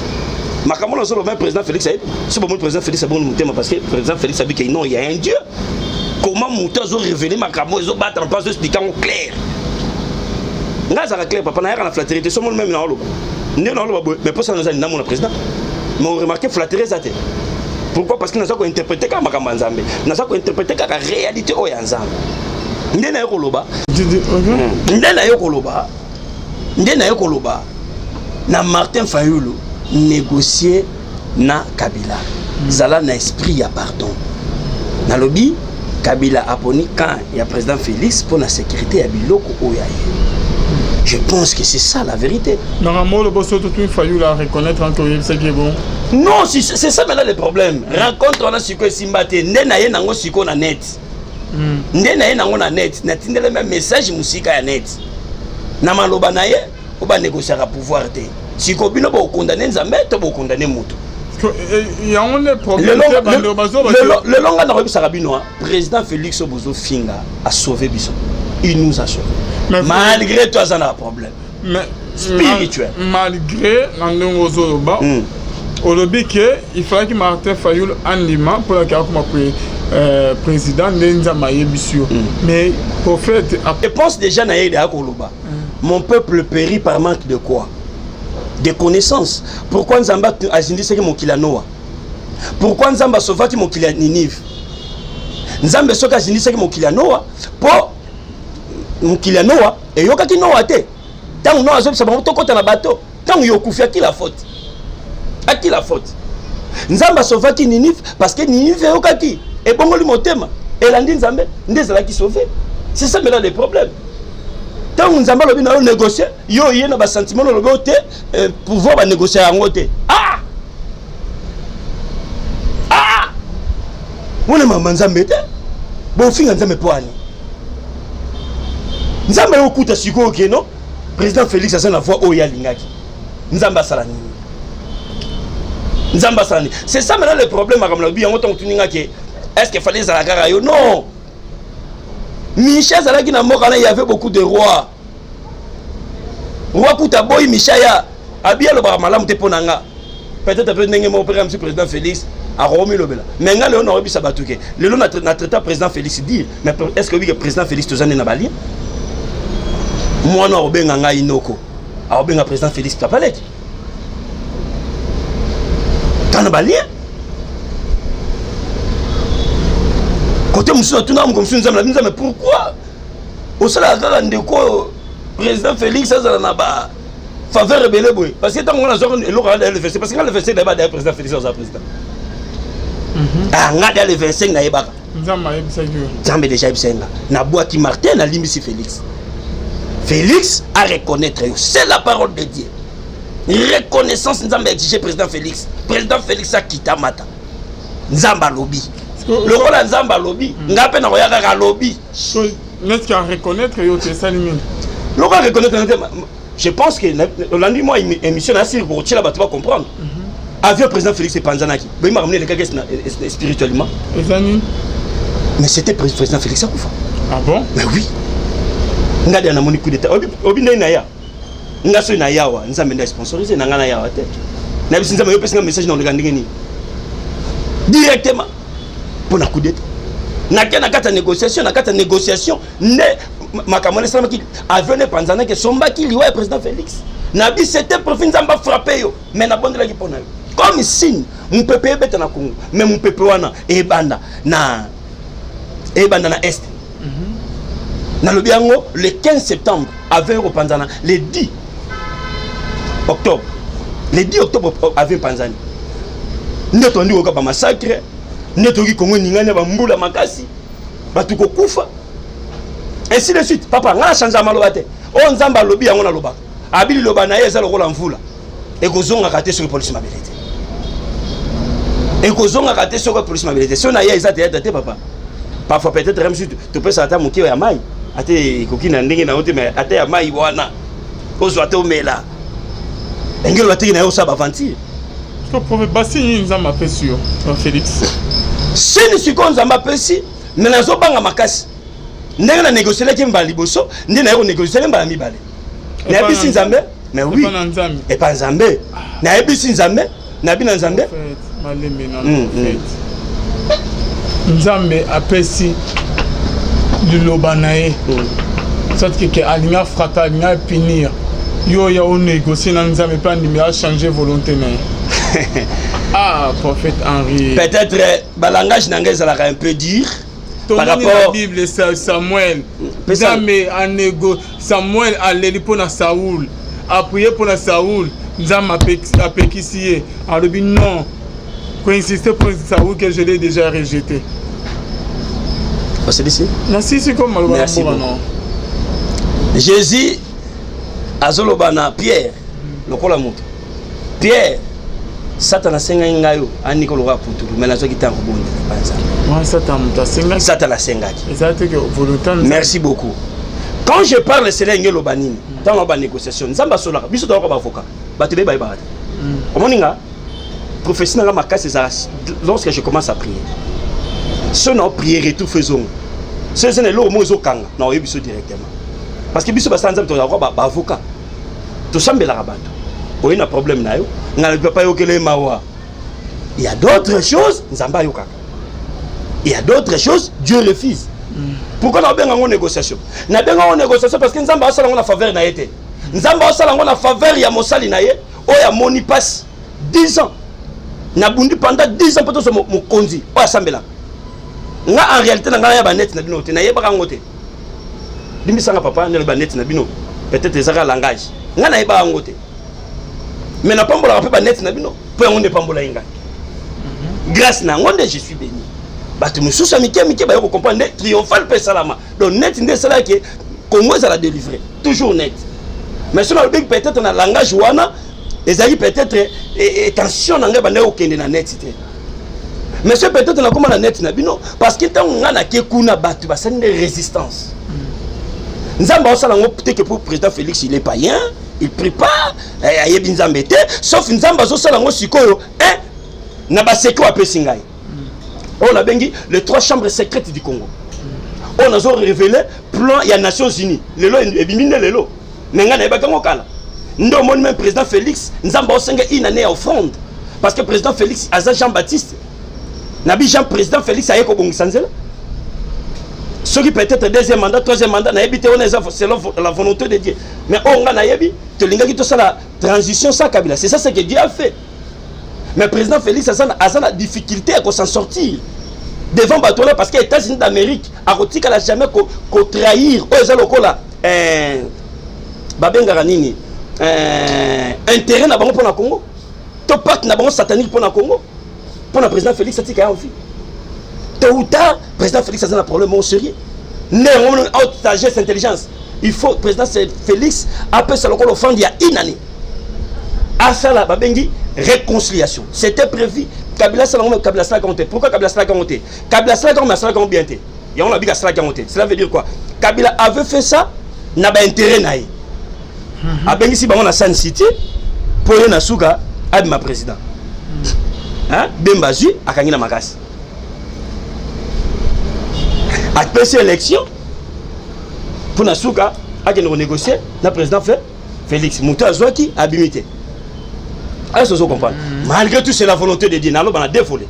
Makambo nazoloba, président Félix ayebi. So bomoni président Félix abongi motema, parce que président Félix abi ke non, il y a un Dieu. Comment moto azorévéler makambo, ezobatana mpo azoexpliquer yango clair? Ngai azalaka clair, papa. Nayaka na flatterie te. So moni même naoloba nde naoloba boye, mais mposa naza namona président, mais oremarquer flatterie eza te. Pourquoi? Parce que naza kointerpréter kaka makambo ya Nzambe, naza kointerpréter kaka réalité oyo ya Nzambe. Nde naye koloba, nde naye koloba, nde naye koloba na Martin Fayulu: négocier na Kabila, zala na esprit ya pardon. Nalobi Kabila aponi camp ya président Félix mpo na sécurité ya biloko oyo aye. Je pense que c'est ça la vérité. Makambo oyo boso totuni, Fayulu a reconnaître que oyebisaki bon? Non, c'est ça maintenant le problème. Rencontre wana sikoyo esimba te. Nde na ye nango sikoyo na net, nde na ye nango na net, natindeli me message mosika ya net na maloba na ye. Oyo banégociaka pouvoir te. Sikoyo bino bokondane Nzambe to bokondane moto? Yango nde problème. Lelo nga nakoyebisaka bino, président Félix oyo bozofinga asauve biso, il nous a sauvé. Malgré tout aza na problème mais spirituel. Malgré na ndenge ozoloba, olobi ke il fallaki Martin Fayulu andima mpona ke akoma président nde Nzambe ayebisi yo. Mais prophète, je pense déjà na ye ya koloba: mon peuple périt par manque de quoi? De connaissance. Pourquoi Nzambe azindisaki mokili ya Noa? Pourquoi Nzambe asovaki mokili ya Ninive? Nzambe soki azindisaki mokili ya Noa, mpo mokili ya Noa eyokaki Noa te. Ntango Noa azobisa bango tokɔta na bato, ntango yo okufi, à qui la faute? À qui la faute? Nzambe asovaki Ninive parce que Ninive eyokaki, ebongoli motema, elandi Nzambe, nde ezalaki sauvé. C'est ça maintenant le problème. Ntango Nzambe alobi na yo négocie, yo ye na basentiment, olobi o te, pouvoir banégocie yango te. Ah ah, wana mama Nzambe te. Bofinga Nzambe mpo ani Nzambe ayokuta sikoyo keno président Félix aza na voix oyo alingaki. Nzambe asala nini? Nzambe asala nini? C'est ça maintenant le problème. Makambo nalobi yango, ntango tuningaki, est ce que fallait ezala kaka yo? Non, Michel azalaki na mboka na, il y avait beaucoup de rois. Roi kuta boyi Michel ya abi alobaka malamu te mpo na nga. Peut-être mpe ndenge moko mpe monsieur président Félix akomi lobela. Mais nga lelo nakoyebisa bato ke lelo na traita président Félix dire, mais est ce que oyebi ke président Félix toza nde na balien? Mwana akobenga ngai noko, akobenga président Félix papa leki, toza na balien. Kote mosusu natuna moko mosusu Nzambe na Nzambe: pourquoi osalaka kaka ndeko oyo président Félix azala na ba faveur ebele boye? Parce que ntango nga nazwaka eloko nga le 25, parce que nga le 25 nayeba daya président Félix aza président. Ah, nga daya le 25 nayebaka. Nzambe ayebisaki yo? Nzambe déjà ayebisaki nga. Nabwaki Martin, nalimbisi Félix. Félix a reconnaître yo, c'est la parole de Dieu. Reconnaissance, Nzambe exige président Félix. Président Félix akita mata, Nzambe alobi. Lokola Nzambe alobi, nga mpe nakoya kaka alobi. Neti a reconnaître yo te, esali nini? Lokola reconnaître te, je pense que olandi mwa émission na siri kotiela bato bacomprendre. Avion président Félix epanzanaki, boyi makambo nini elekaki spirituellement. Eza nini? Mais c'était président Félix akufa. Ah bon? Mais oui, nga dia namoni coup d'état. Obi ndenge na ya nga, soki na yawa Nzambe nde sponsorise na nga na yawa te. Nayebisi Nzambe: yo opesi nga message na oleka ndenge nini? Directement mpo na coup d'état, nake na kati ya négociation. Na kati ya négociation nde makambo wana esalamaki. Avion epanzanaki, esombaki liwa ya président Félix. Nabi c'était profit, Nzambe afrappe yo. Mais nabondelaki mpo na yo comme signe mopepe ebeta na Congo. Mais mopepe wana ebanda na est. Nalobi yango le 15 septembre, avion ekopanzana le 10 octobre. Le 10 octobre avion epanzani, nde tondi koyoka bamassacre, nde toyoki Kongo eningani ya bambula makasi, bato kokufa, ainsi de suite. Papa, ngai na change maloba te. Oyo Nzambe alobi, yango nalobaka. Abi liloba na ye eza lokola mvula, ekozongaka te soki polisi mabele te, ekozongaka te soki polisi mabele te. So na ye eza théâtre te, papa. Parfois peut-être mosusu topesaka ata moke ya mai, ate ekoki na ndenge na yo te, mais ata ya mai wana ozwa te, omela engelo bateki na yo, osala baventure. Basi nini Nzambe apesi yo, Félix? Sini sikoyo Nzambe apesi, me nazobanga makasi ndenge na négocielaki mbala liboso, nde naye konégociele mbala mibale. Nayebisi Nzambe, mais oui, epa Nzambe. Nayebisi Nzambe, nayebi na Nzambe. Malembe na Nzambe apesi liloba na ye, sorte ke alingi afrappe, alingi apunir yo, ya onégocie na Nzambe mpe andimi achange volonté na ye. Ah, prophète Henri. Peut-être balangage na ngai ezalaka un peu dur. Par rapport na Bible, Samuel, Nzambe anego Samuel aleli mpo na Saul, aprie mpo na Saul, Nzambe apekisi ye, alobi non, koinsiste mpo Saul que je l'ai déjà rejeté. Osilisi? Nasisi ko maloba na mboka no. Jésus azoloba na Pierre lokola moto: Pierre, Satana asengaki ngai yo aniki lokola putulu, me nazwaki ntango kobondela epa Nzambe. Satan moto asengaki? Satana asengaki. Eza te ke volonté. Merci beaucoup. Quand je parle, cela elingi eloba nini? Ntango banégociation, Nzambe asolaka biso, toyoka baavocat, bato ebeye bayebaka te. Omoni nga, prophétie na nga makasi ezala lorsque je commence à prier. So na prier, retour fo ezonga. So eza na eloko moko ezokanga na oyebi biso directement, parce que biso basala Nzambe, tozalaka baavocat, tosambelaka bato. Oye na problème na yo, ngai nalobi: "Papa, yokele mawa." Il y a d'autres choses Nzambe ayokaka, il y a d'autres choses Dieu refuse. Pourquoi nabenga yango négociation? Nabenga yango négociation parce que Nzambe asala yango na faveur na ye te. Nzambe asala yango na faveur ya mosali na ye oyo amoni mpasi 10 ans. Nabundi pendant 10 ans mpo tozwa mokonzi oyo asambelaka. Nga en réalité na ngai ya baneti na bino te, nayebaka yango te. Limbisanga papa, nde baneti na bino peut-être ezaka langage. Ngai nayebaka yango te, mais napambolaka mpe baneti na bino, mpo yango nde epambola ye ngai. Grâce na yango nde je suis béni. Bato mosusu ya mike mike baye kocomprendre nde triomphal mpe esalama. Donc net nde esalaki Congo ezala délivré, toujours net. Mais so nalobi peut-être na langage wana, ezalaki peut-être tension na ngai bandaki kokende na net te. Mais so peut-être nakóma na net na bino, parce que ntango ngai nake kuna, bato basali nde résistance. Nzambe aosala yango te ke pour président Félix, il est païen, il prie pas, ayebi Nzambe te. Sauf Nzambe azosala yango sikoyo na basecret apesi ngai, oyo nabengi les trois chambres secrètes du Congo, oyo nazo révéler plan ya Nations Unies. Lelo ebimi nde lelo, me ngai nayebaki yango kala. Nde omoni même président Félix, Nzambe aosenga une année ya offrande, parce que président Félix aza Jean Baptiste nabi. Jean, président Félix aye kobongisa nzela. Soki peut-être deuxième mandat, troisième mandat, nayebi te, wana eza selon la volonté de Dieu. Mais oyo ngai nayebi, tolingaki tosala transition sans Kabila. C'est ça ce que Dieu a fait. Mais président Félix aza na difficulté ya s'en sortir devant bato wana, parce que États-Unis d'Amérique akotikala jamais kotrahir oyo eza lokola babengaka nini, intérêt na bango mpo na Congo, to pacte na bango satanique mpo na Congo, mpo na président Félix atika ya envie. Tôt ou tard, président Félix aza na problème moko sérieux. Nde yango haute sagesse, intelligence, il faut président Félix apesa lokola offrande ya une année, asala babengi réconciliation. C'était prévu Kabila asala yango. Kabila asalaka yango te. Pourquoi Kabila asalaka yango te? Kabila asalaka yango, mais asalaka yango bien te. Yango nabiki asalaka yango te. Cela veut dire quoi? Kabila avait fait ça na baintérêt na ye. Abengisi bango na Sun City mpo ye na suka abima président. Bemba azwi, akangi na makasi, apesi élection mpo na suka akende konégocier na président Félix. Moto azwaki, abimi te. Est-ce que comprendre? Malgré tout, c'est la volonté de Dieu. Naloba na dévolé,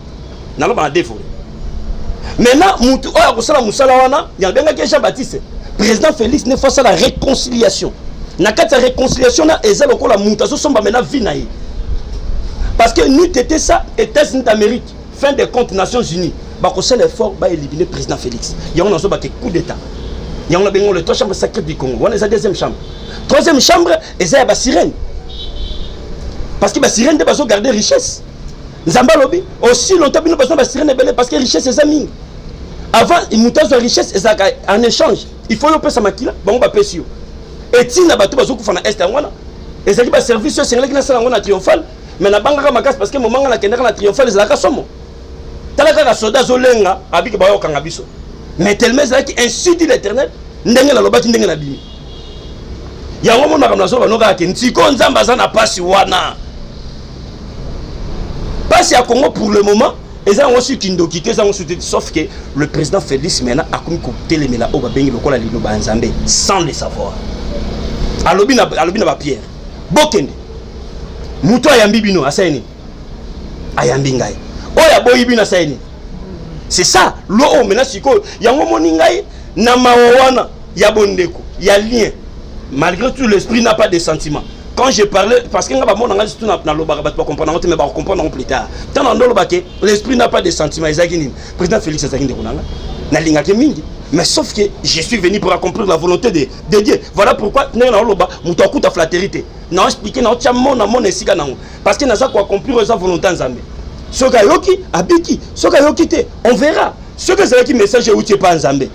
naloba na dévolé. Maintenant, mutu oyo akosala mosala wana, yabengaki Jean Baptiste. Président Félix ne faut asala réconciliation. Na kati ya réconciliation na, eza lokola mutu azosomba maintenant vie na ye, parce que n'eût été ça, États-Unis d'Amérique, fin de compte Nations Unies, bakosala effort baéliminer président Félix. Yango nazobake coup d'état. Yango nabengi le trois chambres sacrées du Congo. Wana eza deuxième chambre. Troisième chambre eza ya basirène, parce que basirène nde bazogarde richesse. Nzambe alobi aussi longtemps bino baza basirène ebele, parce que richesse eza mingi. Avant moto azwa richesse, ezalaka en échange, il faut yo opesa makila. Bango bapesi yo etina bato bazokufa na Est. Yango wana ezalaki baservice oyo esengelaki nasala yango na triomphal, mais nabangaka makasi, parce que momanga nakendaka na triomphal, ezalaka somo. Tala kaka soda azolenga, abiki bayokanga biso. Mais tellement ezalaki ainsi dit l'Éternel, ndenge nalobaki, ndenge nabimi yango. Monaka nazoba no kaka ke ntiko Nzambe aza na pasi wana, pasi ya Congo pour le moment eza yango su kindoki te, eza yango su te. Sauf que le président Félix maintenant akomi kotelemela oyo babengi lokola liloba ya Nzambe sans le savoir. Alobi na bapierre: "Bokende, moto ayambi bino asali nini? Ayambi ngai. Oyo aboyi bino asali nini?" C'est ça lo oyo maintenant sikoyo. Yango moni ngai na mawa wana ya bondeko ya lien. Malgré tout, l'esprit n'a pas de sentiment. Quand je parlais, parce que nga bamona ngai surtout nalobaka, bato bacomprendre yango te, mais bakocomprendre yango plus tard. Ntango na ndoloba ke l'esprit n'a pas de sentiment, ezalaki nini? Président Félix azalaki ndeko na nga, nalingaki mingi, mais sauf que je suis venu pour accomplir la volonté de Dieu. Voilà pourquoi ndenge naoloba, moto akuta flatterie te. Naoexpliquer, naotia mona mona esika nango, parce que naza koaccomplir eza volonté ya Nzambe. Soki ayoki, abiki. Soki ayoki te, on verra. Soki ezalaki message euti epa ya Nzambe,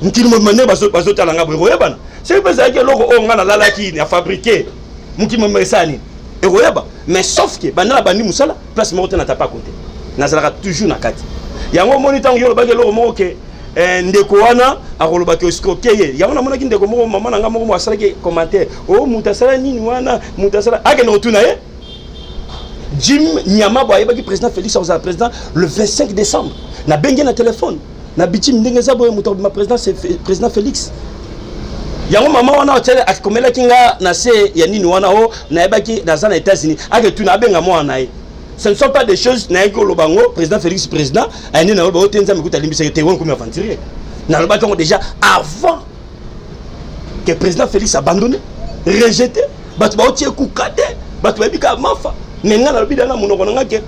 mokili mobima ndenge bazotala nga boye, ekoyebana. Soki mpe ezalaki eloko oyo nga nalalaki na fabriqué, mokili mobima esala nini, ekoyeba. Mais sauf ke banda na bandi mosala, place moko te na tapa kote, nazalaka toujours na kati. Yango omoni ntango yo olobaki eloko moko ke Ndeko wana akolobaki escroquer ye. Yango namonaki ndeko moko, mama na nga moko mo asalaki commentaire: o oh, moto asala nini wana, moto asala, akende kotuna ye. Jim Nyamabo ayebaki président Félix akozala président le 25 décembre. Nabengi ye na telefone na bitim ndenge eza boye, moto akobima président, c'est président Félix. Yango mama wana akomelaki nga na se ya nini wana o nayebaki naza na États-Unis, aketuna, abenga mwana na ye. Ce ne sont pas des choses nayaki koloba ngo. Président Félix président ayende, naloba o te, Nzambe kuta alimbisaki te, woni komi aventurier. Nalobaki yango déjà avant que président Félix abandonné, rejeté. Bato baotie kuka te, bato bayebi kaka Mafa, mais nga nalobi da na monoko na nga ke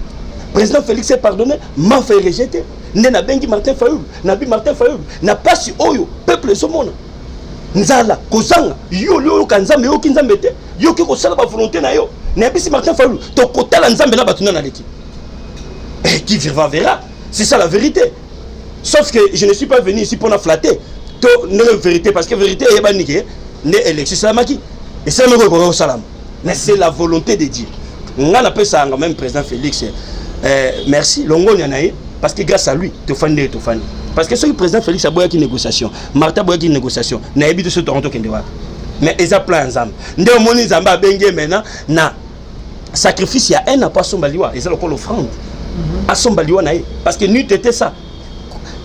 président Félix est pardonné, Mafa est rejeté. Nde nabengi Martin Fayulu, nabi Martin Fayulu, na pasi oyo peuple ezomona, nzala, kozanga, yo oli oyoka Nzambe, oyoki Nzambe te, yoki kosala bavolonté na yo. Nayebisi Martin Fayulu, tokotala Nzambe na bato nani aleki. Eh, qui vivra verra, c'est ça la vérité. Sauf que je ne suis pas venu ici mpona flatter to ndenge vérité, parce que vérité eyebani ke nde élection esalamaki, esalamaki oyo ekoka kosalama, mais c'est la volonté de Dieu. Nga napesaka même président Félix merci, longonia na ye, parce que grâce à lui tofandi ndenge tofandi. Parce que soki président Félix aboyaki négociation, Martin aboyaki négociation, nayebi te soki tokango tokende wapi. Mais eza plan ya Nzambe. Nde omoni Nzambe abengi ye maintenant na sacrifice ya un apo asomba liwa, eza lokola offrande, asomba liwa na ye, parce que n'eût été ça,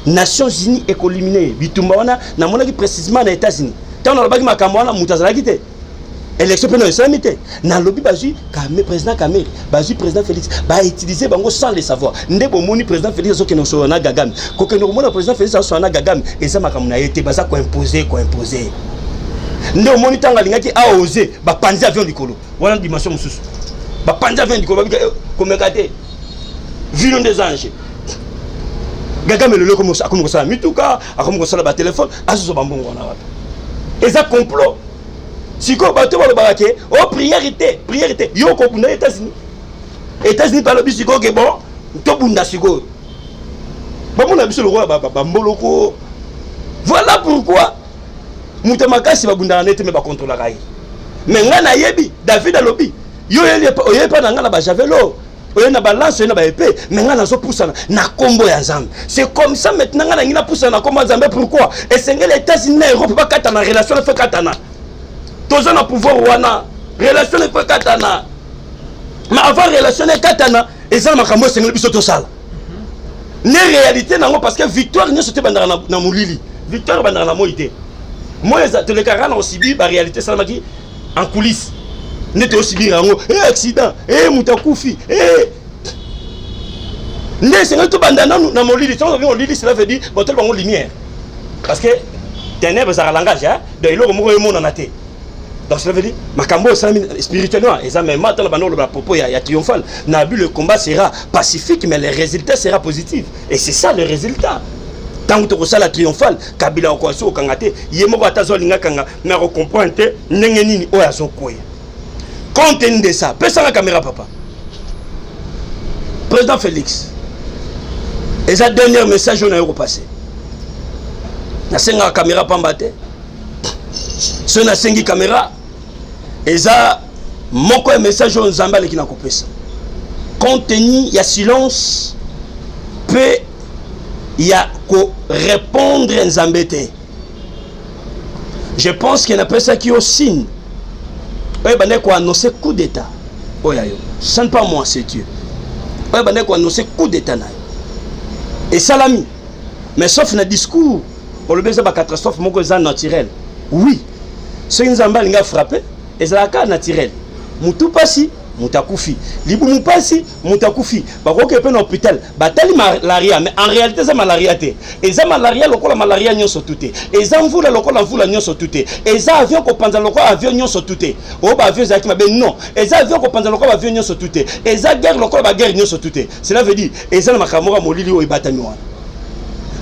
Nations Unies ekoéliminer ye. Bitumba wana namonaki précisément na États-Unis. Ntango nalobaki makambo wana, moto azalaki te, élection mpe na esalami te. Nalobi bazwi président Kamerhe, bazwi président Félix, bautiliser bango sans le savoir. Nde bomoni président Félix azokende kosolola na Kagame. Kokende komona président Félix azosolola na Kagame, eza makambo na ye te, baza koimposer, koimposer. Nde omoni ntango alingaki aose, bapanzi avion likolo wana, dimension mosusu, bapanzi avion likolo, babika komeka te, vino nde eza ange. Kagame lelo akomi kosala mituka, akomi kosala batelefone, azozwa bambongo wana wapi? Eza complot. Sikoyo bato balobaka ke o prière te, prière te, yo okobunda États-Unis. États-Unis balobi sikoyo ke bon, tobunda. Sikoyo bamona biso lokola bamboloko. Voilà pourquoi moto makasi babundaka nete, me bakontrolaka ye. Me ngai nayebi David alobi: yo oyebi mpa na ngai na bajavelot, oye na balance, oye na baépée, me ngai nazopusana na nkombo ya Nzambe. C'est comme ça maintenant ngai nangi napusana na nkombo ya Nzambe. Pourquoi esengeli États-Unis na Europe bakatana relation? Efe katana, toza na pouvoir wana, relation efe katana. Mais avant relation ekatana, eza na makambo esengeli biso tosala ne réalité nango, parce que victoire nyonso te ebandaka na molili, victoire ebandaka na moi te. Moi eza tolekaka na kosubir baréalité esalamaki en coulisse. Nde toosubir yango, e accident, e moto akufi, e nde esengeli tobanda nanu na molili. Ntango tobi molili, cela veut dire botoli bango lumière, parce que ténèbre ezalaka langage, donc eloko moko emonana te. Donc cela veut dire makambo oyo esalami spirituellement eza même ata na bando oloba propos ya triomphal na but. Le combat sera pacifique, mais le résultat sera positif, et c'est ça le résultat. Ntango tokosala triomphal, Kabila akoka kokanga te. Ye moko ata azolinga kanga, mais akocomprendre te ndenge nini oyo azokwea. Compte tenu de ça, pesanga caméra, papa président Félix, eza dernier message oyo nayo kopase. Nasengaka caméra pamba te. Soki nasengi caméra, eza moko ya message oyo Nzambe aleki na kopesa. Compte tenu ya silence mpe ya korépondre Nzambe te, je pense ke napesaki yo signe oyo ebandaki koannonce coup d'état oyo ya yo. Ce n'est pas moi, c'est Dieu. Oyo ebandaki koannonce coup d'état na yo esalami, mais sauf na discours olobi eza bacatastrophe moko eza naturel. Oui, soki Nzambe alingi afrappe, ezalaka naturel. Mutu mpasi, moto akufi, libumu mpasi, moto akufi, bakoki mpe na hôpital, batali malaria, mais en réalité eza malaria te. Eza malaria lokola malaria nyonso tu te, eza mvula lokola mvula nyonso tu te, eza avion kopanza lokola avion nyonso tu te. Oyo baavion ezalaki mabe, non. Eza avion kopanza lokola baavion nyonso tu te, eza guerre lokola baguerre nyonso tu te. Cela veut dire eza na makambo moko ya molili oyo ebatami wana.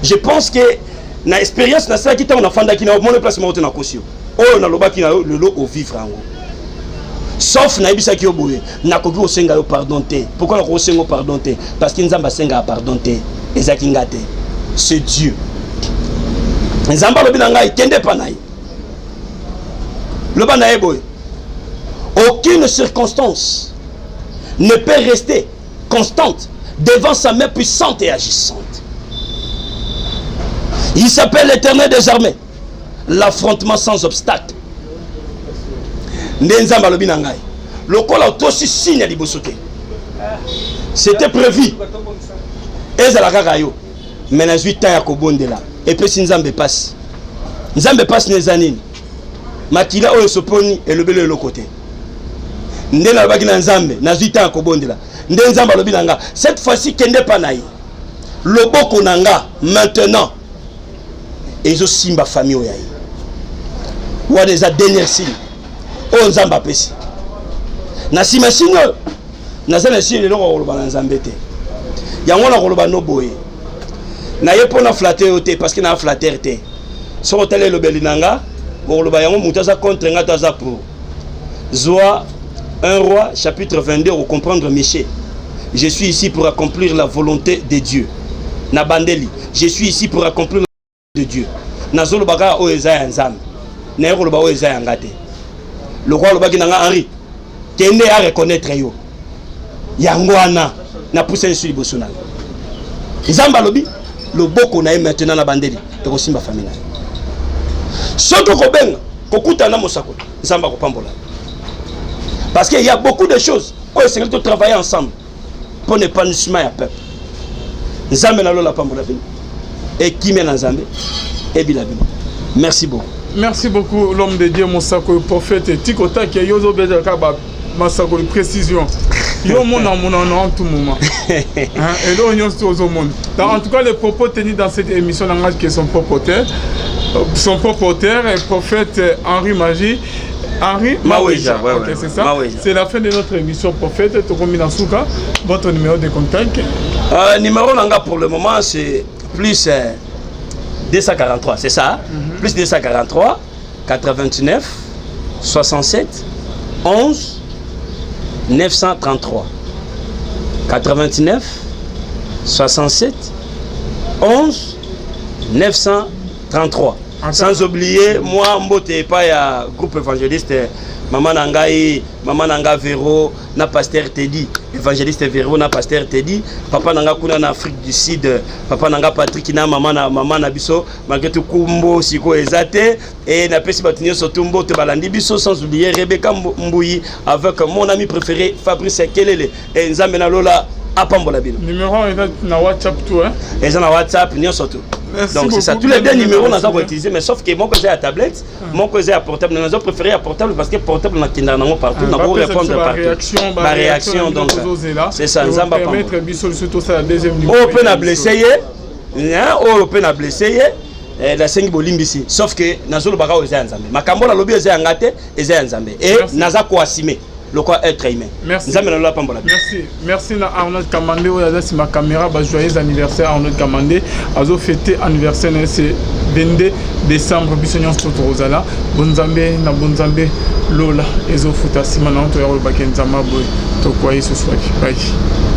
Je pense que na expérience nasalaki ntango nafandaki na omoni place moko te, nakosi yo. Oyo nalobaki na yo lelo, ovivre yango. Sauf nayebisaki yo boye: nakoki kosenga yo pardon te. Pourquoi nakoki kosenga yo pardon te? Parce que Nzambe asengaka pardon te. Ezalaki nga te, c'est Dieu. Nzambe alobi na ngai: kende epa na ye, loba na ye boye: aucune circonstance ne peut rester constante devant sa main puissante et agissante. Il s'appelle l'Éternel des armées. L'affrontement sans obstacle. Nde Nzambe alobi na ngai, lokola otosi signe ya liboso te, c'était prévu ezala kaka yo, mais nazwi temps ya kobondela, epesi Nzambe pasi. Nzambe pasi na eza nini? Makila oyo esoponi elobeli eloko te. Nde nalobaki na Nzambe, nazwi temps ya kobondela, nde Nzambe alobi na nga, cette fois-ci kende pa na ye, loboko na nga maintenant ezosimba famille oyo ya ye. Wana eza dernier signe oyo Nzambe apesi. Na nsima signe oyo, naza na signe eloko koloba na Nzambe te. Yango na koloba no boye, na ye mpo na flatter yo te, parce que na flatter te. Soki otali elobeli na nga, okoloba yango moto aza contre nga to aza pour. Zwa 1 Roi chapitre 22, ocomprendre Michel. Je suis ici pour accomplir la volonté de Dieu. Na bandeli, je suis ici pour accomplir la volonté de Dieu. Nazoloba kaka oyo eza ya Nzambe, naye koloba oyo eza ya nga te. Lokola alobaki na nga, Henri, kende a reconnaître yo, yango wana napusa yesu liboso na yo. Nzambe alobi loboko na ye maintenant na bandeli ekosimba famille na ye. Soki okobenga kokutana na mosakoli, Nzambe akopambola, parce que il y a beaucoup de choses oyo esengeli totravailler ensemble mpo na épanouissement ya peuple. Nzambe na lola apambola bino, ekimia na Nzambe ebila bino. Merci beaucoup. Merci beaucoup, l'homme de Dieu, mosakoli prophète Tikotaki. Yo ozobetaka ba masakoli précision, yo omona monano en tout moment, hein, eloko nyonso ozomona. Donc, en tout cas, les propos tenus dans cette émission n'engagent que son propre auteur, son propre auteur et prophète Henri Magie, Henri Maweja. Ouais, ok, c'est ça. C'est la fin de notre émission, prophète. Tokomi na suka. Votre numéro de contact? Numéro na nga pour le moment, c'est plus 243, c'est ça? Plus 243 89 67 11 933. 89 67 11 933. Sans oublier moi, mbote epai ya groupe évangéliste mama na ngai, mama na nga Vero na pasteur Teddy, évangéliste Vero na pasteur Teddy, papa na nga kuna na Afrique du Sud, papa na nga Patrick na mama na biso, malgré tout kumbo sikoyo eza te. E napesi bato nyonso tu mbote balandi biso, sans oublier Rebecca Mbuyi avec mon ami préféré Fabrice Kelele. E Nzambe na lola apambola bino. Numéro eza na WhatsApp tout, hein? Eza na WhatsApp nyonso tout. Merci. Donc c'est ça, tous les deux numéros naza koutiliser, mais sauf que moko eza ya tablette, moko eza ya portable. Naza préféré ya portable parce que portable nakendaka nango partout, nako répondre partout, baréaction. Donc c'est ça, Nzambe apambola. Permettre biso lisusu tosala deuxième numéro. Oyo mpe na blessé ye, oyo mpe na blessé ye, nasengi bolimbisi, sauf que nazolobaka oyo eza ya Nzambe. Makambo nalobi eza ya nga te, eza ya Nzambe e naza koassumer lokola être humain. Nzambe nalola pambola. Merci, merci na Arnold Kamande oyo aza nsima caméra. Ba joyeux anniversaire Arnold Kamande, azofêter anniversaire na ye, c'est 22 décembre. Biso nyonso tokozala bonzambe na bonzambe, lola ezofuta nsima na toya kolobaki Nzambe boye tokoya susu wapi. Bye.